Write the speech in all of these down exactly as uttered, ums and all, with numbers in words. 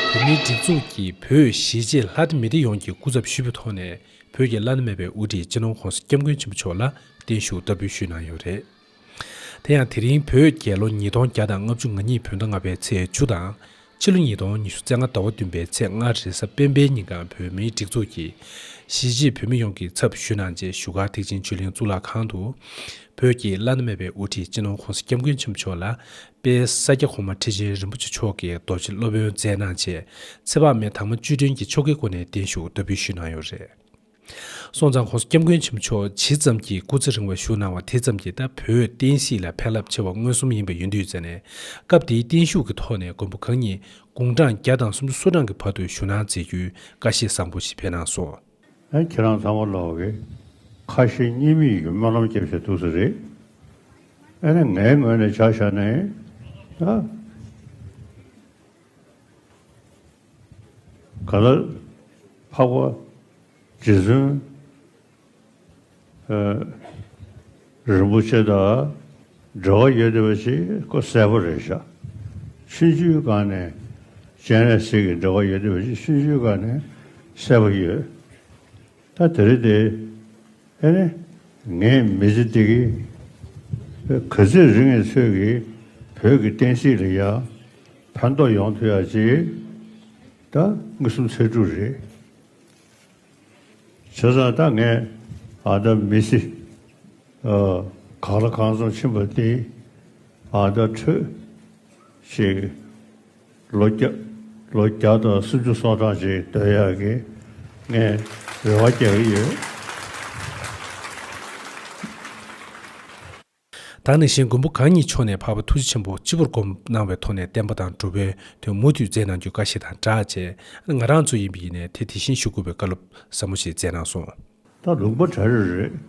བོད་མིའི་སྒྲིག་འཛུགས་ཀྱིས་བོད་གཞིས་བྱེས་ལྷ་སྡེ་མི་སྡེ་ཡོངས་ཀྱི་སྐུ་ཚབ་ཞུས་པའི་ཐོག་ནས། བོད་ཀྱི་བླ་ན་མེད་པའི་དབུ་ཁྲིད་སྤྱི་ནོར་༧གོང་ས་༧སྐྱབས་མགོན་ཆེན་པོ་མཆོག་ལ་བརྟན་བཞུགས་བསྟར་འབུལ་ཞུས་གནང་ཡོད་རེད། དེ་ཡང་དེ་རིང་བོད་རྒྱལ་ལོ་ཉིས་སྟོང་བརྒྱ་དང་ལྔ་བཅུ་ང་གཉིས་བོད་ཟླ་ལྔ་པའི་ཚེས་བཅུ་དང་། ཕྱི་ལོ་ཉིས་སྟོང་ཉི་ཤུ་རྩ་ལྔ་ཟླ་བ་བདུན་པའི་ཚེས་ལྔ་རེས་གཟའ་སྤེན་པའི་ཉིན་གང་བོད་མིའི་སྒྲིག་འཛུགས་ཀྱི་གཞིས་བྱེས་བོད་མི་ཡོངས་ཀྱི་ཚབ་ཞུས་གནང་རྗེས། བཞུགས་སྒར་ཐེག་ཆེན་ཆོས་གླིང་གཙུག་ལག་ཁང་དུ་བོད་ཀྱི་བླ་ན་མེད་པའི་དབུ་ཁྲིད་སྤྱི་ནོར་༧གོང་ས་༧སྐྱབས་མགོན་ཆེན་པོ་མཆོག་ལ་དཔལ་ས་སྐྱ་གོང་མ་ཁྲི་ཆེན་རིན་པོ་ཆེ་མཆོག་གིས་རྡོ་རྗེ་སློབ་དཔོན་མཛད་གནང་རྗེས། ཚེ་དཔག་མེད་དྭངས་མ་བཅུད་ལྡན་གྱི་ཆོ་གའི་སྒོ་ནས་བརྟན་བཞུགས་བསྟར་འབུལ་ཞུས་གནང་ཡོད་རེད། སོང་ཙང་༧གོང་ས་༧སྐྱབས་མགོན་ཆེན་པོ་མཆོག་ཇི་ཙམ་གྱིས་སྐུ་ཚེ་རིང་བར་བཞུགས་གནང་བ་དེ་ཙམ་གྱིས། ད་བོད་བསྟན་སྲིད་ལ་ཕན་རླབས་ཆེ་བ་མངོན་སུམ་ཡིན་པ་ཡིན་དུས་ཙམ་ནས། སྐབས་དེའི་བརྟན་བཞུགས་ཀྱི་ཐོག་ནས་མགོན་པོ་གང་ཉིད་དགུང་གྲངས་བརྒྱ་དང་སུམ་ཅུ་སོ་གྲངས་ཀྱི་བར་དུ་བཞུགས་གནང་མཛད་རྒྱུའི་བཀའ་བཞེས་བཟང་པོ་ཞིག་ཕེབས་གནང་སོང་། ཨ་ཁྱེད་རང་ཚང་མ་ལོག་གི་ཁ་ཞེ་གཉིས་མེད་ཀྱི་སྨོན་ལམ་རྒྱབ་བྱས་འདུག་ས་རེད། ཨ་ནི་ངའི་ངོས་ནས་ཆ་བཞག་ན་ད། ག་ལ་འཕགས་པ་རྗེ་བཙུན་རིན་པོ་ཆེ་དང་འབྲེལ་བ་ཡོད་བསྡད་པ་ཞིག་ཁོ་གསལ་པོ་རེད་ཤག་ཆུང་ཆུང་སྒང་ནས་སྤྱན་རས་གཟིགས་ཀྱི་འབྲེལ་བ་ཡོད་བསྡད་པ་ཞིག་ཆུང་ཆུང་སྒང་ནས་གསལ་པོ་ཡོད། ད་དེ་རིང་དེ་ཨེ་ནི་ངའི་མི་ཚེ་འདི་གི་ག་ཚོད་རིང་ངེས་ཚོད་ཀྱི་བོད་ཀྱི་བསྟན་སྲིད་ལ་ཡ་ཕན་ཐོགས་ཡོང་ཐུབ་ཡ་ཅིག་ད་མངོན་སུམ་ཚོད་དྲུག་རེད། བྱས་ཙང་ད་ངས་ཨ་ད་མི་ཚེ་གང་ལ་གང་འཚམ་ཕྱིན་པ་འདི་ཨ་ད་འཕྲོད་ཅིག་ལོ་བརྒྱ་ལོ་བརྒྱ་དང་སུམ་ཅུ་སོ་གྲངས་ཅིག་སྡོད་ཡག་གི་ངས་རེ་བ་རྒྱག་གི་ཡོད། ད་ནང་བཞིན་མགོན་པོ་གང་ཉིད་མཆོག་ནས་འཕགས་པ་ཐུགས་རྗེ་ཆེན་པོ་སྤྱི་བོར་བསྒོམ་གནང་བའི་ཐོག་ནས་བསྟན་པ་དང་འགྲོ་བའི་དོན་མུ་མཐུད་མཛད་གནང་རྒྱུའི་བཀའ་བཞེས་དང་སྦྲགས་བྱས། ང་རང་ཚོ་ཡིན་པ་ཡིན་ནའི་དེ་དེ་བཞིན་ཞུ་དགོས་པའི་བཀའ་སློབ་ཟབ་མོ་ཞིག་མཛད་གནང་སོང་། ད་ལུང་པ་གྲ་རེ་རེད།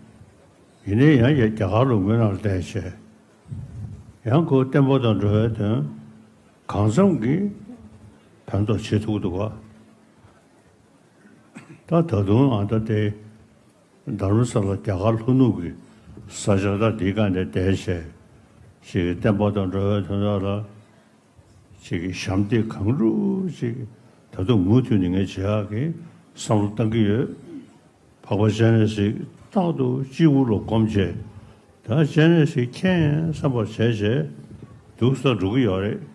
ཡིན་ནའི་ཡང་རྒྱ་གར་ལུང་པའི་ནང་ལ་བསྡད་བྱས། ཡང་ཁོ་བསྟན་པ་དང་འགྲོ་བའི་དོན་གང་འཚམ་གྱིས་ཕན་ཐོགས་བྱེད་ཐུབ་ཀྱི་འདུག་ག་ད་ད་དུང་ཨ་ད་དེ་དྷ་རམ་ས་ལ་རྒྱ་གར་ལྷོ་ནུབ་ཀྱི་ས་ཆ་ད་འདིའི་སྒང་དེ་བསྡད་བྱས། ཅིག་གི་བསྟན་པ་དང་འགྲོ་བའི་དོན་དག་ལ་ཅིག་གི་ཞབས་འདེགས་གང་རུང་ཅིག་ད་དུང་མུ་མཐུད་ནས་ངས་བྱེད་ཡག་གི་བསམ་བློ་བཏང་གི་ཡོད། འཕགས་པ་སྤྱན་རས་གཟིགས་རྟག་ཏུ་སྤྱི་བོ་ལ་བསྒོམ་བྱས། ད་སྤྱན་རས་གཟིགས་མཁྱེན་བསམ་པ་བྱས་བྱས་འདུག་ས་འགྲོ་གི་ཡོད་རེད།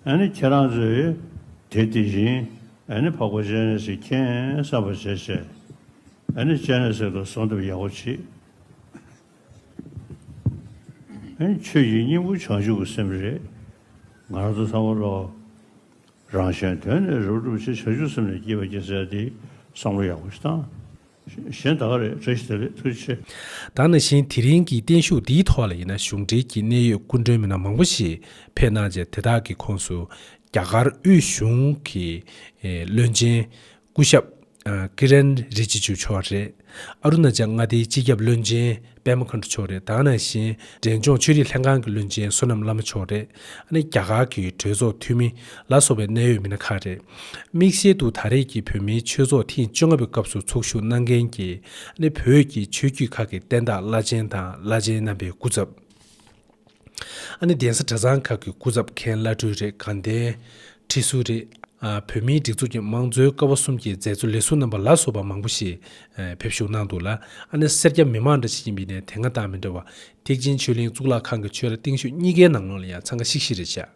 ཨ་ནི་ཁྱེད་རང་ཚོས་དེ་དེ་བཞིན་ཨ་ནི་འཕགས་པ་སྤྱན་རས་གཟིགས་མཁྱེན་བསམ་པ་བྱས་བྱས། ཨ་ནི་སྤྱན་རས་གཟིགས་ལ་གསོལ་འདེབས་ཡག་པོ་བྱེད། ཨ་ནི་ཆོས་ཀྱི་སྙིང་པོ་བྱང་ཆུབ་ཀྱི་སེམས་རེད། ང་རང་ཚོ་ཚང་མ་ལོ། རང་གཞན་དོན་ནི་རབ་བསྒྲུབ་ཕྱིར། བྱང་ཆུབ་སེམས་ནི་བསྐྱེད་པར་བགྱི་ཟེར་ཏེ་བསམ་བློ་ཡག་པོ་ཞིག་བཏང་། གཞན་ད་ག་རེད། བཀྲ་ཤིས་བདེ་ལེགས། ཐུགས་རྗེ་ཆེ། ད་ནང་བཞིན་དེ་རིང་གི་བརྟན་བཞུགས་འདིའི་ཐོག་ལ་ཡིན་ན་གཞུང་འབྲེལ་གྱི་གནད་ཡོད་སྐུ་མགྲོན་མི་སྣ་མང་པོ་ཞིག་ཕེབས་གནང་རྗེས། དེ་དག་གི་ཁོངས་སུ་རྒྱ་གར་དབུས་གཞུང་གི་བློན་ཆེན་སྐུ་ཞབས་ཀི་རན་རི་ཇི་ཇུ་མཆོག་རེད། ཨ་རུ་ན་ཅལ་མངའ་སྡེའི་སྤྱི་ཁྱབ་བློན་ཆེན་པད་མ་མཁའ་འགྲོ་མཆོག་རེད། ད་ག་ནང་བཞིན་འབྲས་ལྗོངས་ཆོས་རིག་ལྷན་ཁང་གི་བློན་ཆེན་བསོད་ནམས་བླ་མ་མཆོག་རེད། ཨ་ནི་རྒྱ་གར་གྱི་གྲོས་ཚོགས་འཐུས་མི་ལ་སོགས་པའི་གནད་ཡོད་མི་སྣ་ཁག་རེད། དམིགས་བསལ་དུ་ད་རེས་ཀྱི་བོད་མིའི་ཆོས་ཚོགས་ཐེངས་བཅོ་ལྔ་པའི་སྐབས་སུ་ཚོགས་ཞུགས་གནང་མཁན་གྱི་ཨ་ནི་བོད་ཀྱི་ཆོས་བརྒྱུད་ཁག་གི་བསྟན་བདག་བླ་ཆེན་དང་བླ་ཆེན་རྣམ་པའི་སྐུ་ཚབ། ཨ་ནི་གདན་ས་གྲྭ་ཚང་ཁག་གི་སྐུ་ཚབ་མཁན་བླ་སྤྲུལ་རེད། དགའ་ལྡན་ཁྲི་ཟུར་རེད། ཨ་བོད་མིའི་སྒྲིག་འཛུགས་ཀྱི་དམངས་གཙོའི་ཀ་བ་གསུམ་གྱི་མཛད་གཙོ་ལས་ཟུར་རྣམ་པ་ལ་སོགས་པ་མང་པོ་ཞིག་ཨ་ཕེབས་བཞུགས་གནང་འདུག་ལ། ཨ་ནི་སེར་སྐྱ་མི་མང་འདྲ་ཞིག་ཡིན་པ་ཡིན་ནའི་དེ་སྔ་དང་མི་འདྲ་བར་ཐེག་ཆེན་ཆོས་གླིང་གཙུག་ལག་ཁང་གི་ཆོས་ར་སྟེང་ཤོད་གཉིས་ཀའི་ནང་ལོགས་ལ་ཡང་འཚང་ཁ་ཤིག་ཤིག་རེད་བཞག་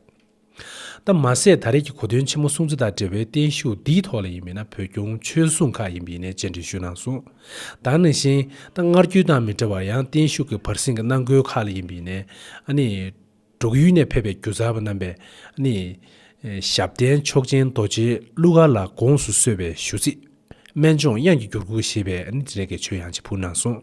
ད་མ་ཟད་ད་རེས་ཀྱི་གོ་སྟོན་ཆེན་མོ་སྲུང་བརྩི་དང་འབྲེལ་བའི་བརྟན་བཞུགས་འདིའི་ཐོག་ལ་ཡིན་པ་ཡིན་ན་བོད་ལྗོངས་ཆོལ་གསུམ་ཁག་ཡིན་པ་ཡིན་ནའི་བཅར་འདྲི་ཞུས་གནང་སོང་། ད་ག་ནང་བཞིན་ད་སྔར་རྒྱུན་དང་མི་འདྲ་བར་ཡང་བརྟན་བཞུགས་ཀྱི་བར་གསེང་གི་གནང་སྒོའི་ཁག་ལ་ཡིན་པ་ཡིན་ནའི་ཨ་ནི་འབྲུག་ཡུལ་ནས་ཕེབས་པའི་སྒྱུ་རྩལ་པ་རྣམ་པས་ཨ་ནི་ཞབས་བརྟན་མཆོག་སྦྱིན་རྡོ་རྗེ་གླུ་གར་ལ་དགོངས་སུ་གསོལ་བའི་ཞུ་ཚིག་སྨན་ལྗོངས་དབྱངས་ཀྱི་འགྱུར་ཁུག་ཞེས་པའི་ཨ་ནི་དེ་འདྲའི་གི་ཆོས་དབྱངས་ཅིག་ཕུལ་གནང་སོང་།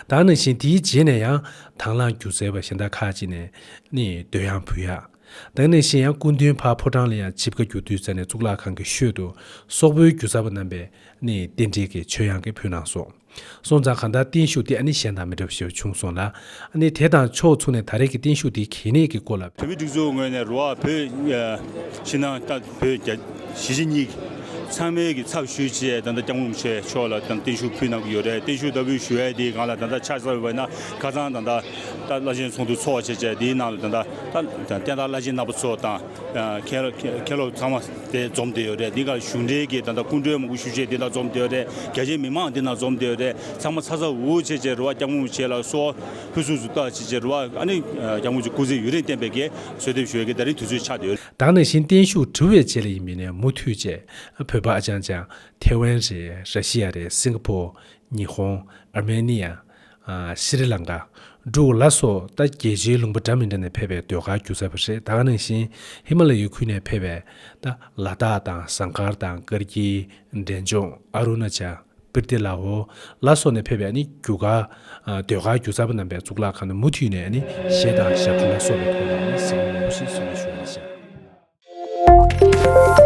ད་ག་ནང་བཞིན་དེའི་རྗེས་ནས་ཡང་དང་བླངས་སྒྱུ་རྩལ་པ་གཞན་དག་ཁག་ཅིག་ནས་ཨ་ནི་བསྟོད་དབྱངས་ཕུལ་ཡག་ད་ག་ནང་བཞིན་ཡང་སྐུ་མདུན་ཕར་ཕོ་བྲང་ལ་ཡང་ཆིབས་ཁ་བསྒྱུར་དུས་ཙམ་ནས་གཙུག་ལག་ཁང་གི་ཤོད་དུ་སོག་པོའི་སྒྱུ་རྩལ་པ་རྣམ་པས་ནི་རྟེན་འབྲེལ་གྱི་ཆོས་དབྱངས་ཀྱི་ཕུལ་གནང་སོང་། སོང་ཙང་གང་ལྟར་བརྟན་བཞུགས་དེ་ཨ་ནི་གཞན་དང་མི་འདྲ་བ་ཞིག་བྱུང་སོང་ལ། ཨ་ནི་དེ་དང་ཕྱོགས་མཚུངས་ནས་ད་རེས་ཀྱི་བརྟན་བཞུགས་དེའི་གལ་གནད་ཀྱི་སྐོར་ལ། བོད་མིའི་སྒྲིག་འཛུགས་ངོས་ནས་རུ་བ་བོད་ཕྱི་ནང་ད་བོད་རྒྱ་ གཞིས་བྱེས་གཉིས་ཚང་མའི་གི་ཚབ་ཞུས་བྱས་ད་ལྟ་སྐྱབས་མགོན་རིན་པོ་ཆེ་མཆོག་ལ་ད་བརྟན་བཞུགས་ཕུལ་གནང་གི་ཡོད་རེད། བརྟན་བཞུགས་ལྟ་བུ་ཞུ་ཡས་དེའི་སྒང་ལ་ད་ལྟ་ཆ་བཞག་པ་ན་ཁ་སང་ད་ལྟ་ད་བླ་ཆེན་ཚོགས་འདུ་ཚོགས་བྱས་བྱས་དེའི་ནང་ལ་ད་ལྟ་ད་བསྟན་བདག་བླ་ཆེན་རྣམ་པ་ཚོ་དང་མཁན་སློབ་མཁན་སློབ་ཚང་མ་དེ་འཛོམས་བསྡད་ཡོད་རེད། འདི་ག་གཞུང་འབྲེལ་གྱི་ད་ལྟ་སྐུ་མགྲོན་མང་པོ་ཞུ་བྱས་འདི་ན་འཛོམས་བསྡད་ཡོད་རེད། རྒྱ་ཆེའི་མི་མང་འདི་ན་འཛོམས་བསྡད་ཡོད་རེད། ཚང་མ་ཚ་ཚ་འུར་འུར་བྱས་བྱས་རེད་བ། སྐྱབས་མགོན་རིན་པོ་ཆེ་ལ་གསོལ་བ་ཕུལ་ཚུལ་ཚོ་ལྟ་བྱས་བྱས་རེད་བ། ཨ་ནི་སྐྱབས་མགོན་རིན་པོ་ཆེ་སྐུ་ཚེ་ཡུན་རིང་བརྟན་པའི་གི་གསོལ་འདེབས་ཞུ་ཡས་ཀྱི་ད་རིང་དུས་ཚོད་ཆགས་བསྡད་ཡོད་རེད། ད་ནང་བཞིན་བརྟན་བཞུགས་གྲུབ་པའི་རྗེས་ལ་ཡིན་པའི་ནས་མུ་མཐུད་བྱས་བོད་པ་ཨ་ཅང་ཅང་ཐེ་ཝན་རེད། ར་ཤི་ཡ་རེད། སིང་ག་པོ། ཉི་ཧོང་། ཨར་མེ་ནི་ཡ། ཨ། ཤྲི་ལང་ཀ། འབྲུག་ལ་སོགས་ད་རྒྱལ་སྤྱིའི་ལུང་པ་འདྲ་མི་འདྲ་ནས་ཕེབས་པའི་ཟློས་གར་སྒྱུ་རྩལ་པ་རེད། ད་ག་ནང་བཞིན་ཧི་མ་ལ་ཡའི་ཁུལ་ནས་ཕེབས་པའི་ད་ལ་དྭགས་དང་ཟངས་དཀར་དང་དཀར་སྐྱིད། འབྲས་ལྗོངས། ཨ་རུ་ན་ཅལ། སྤི་ཏི་ལ་ཧོ་ལ་སོགས་ནས་ཕེབས་པའི་ནི་རྒྱུ་སྐར། ཨ། ཟློས་གར་སྒྱུ་རྩལ་པ་རྣམ་པས་གཙུག་ལག་ཁང་དུ་མུ་མཐུད་ནས་ནི་གཞས་དང་ཞབས་བྲོ་ལ་སོགས་པའི་ཐོག་ནས་ནི་གཟིགས་མོ་མང་པོ་ཞིག་གཟིགས་མོ་ཞུ་བ་རེད་ཤག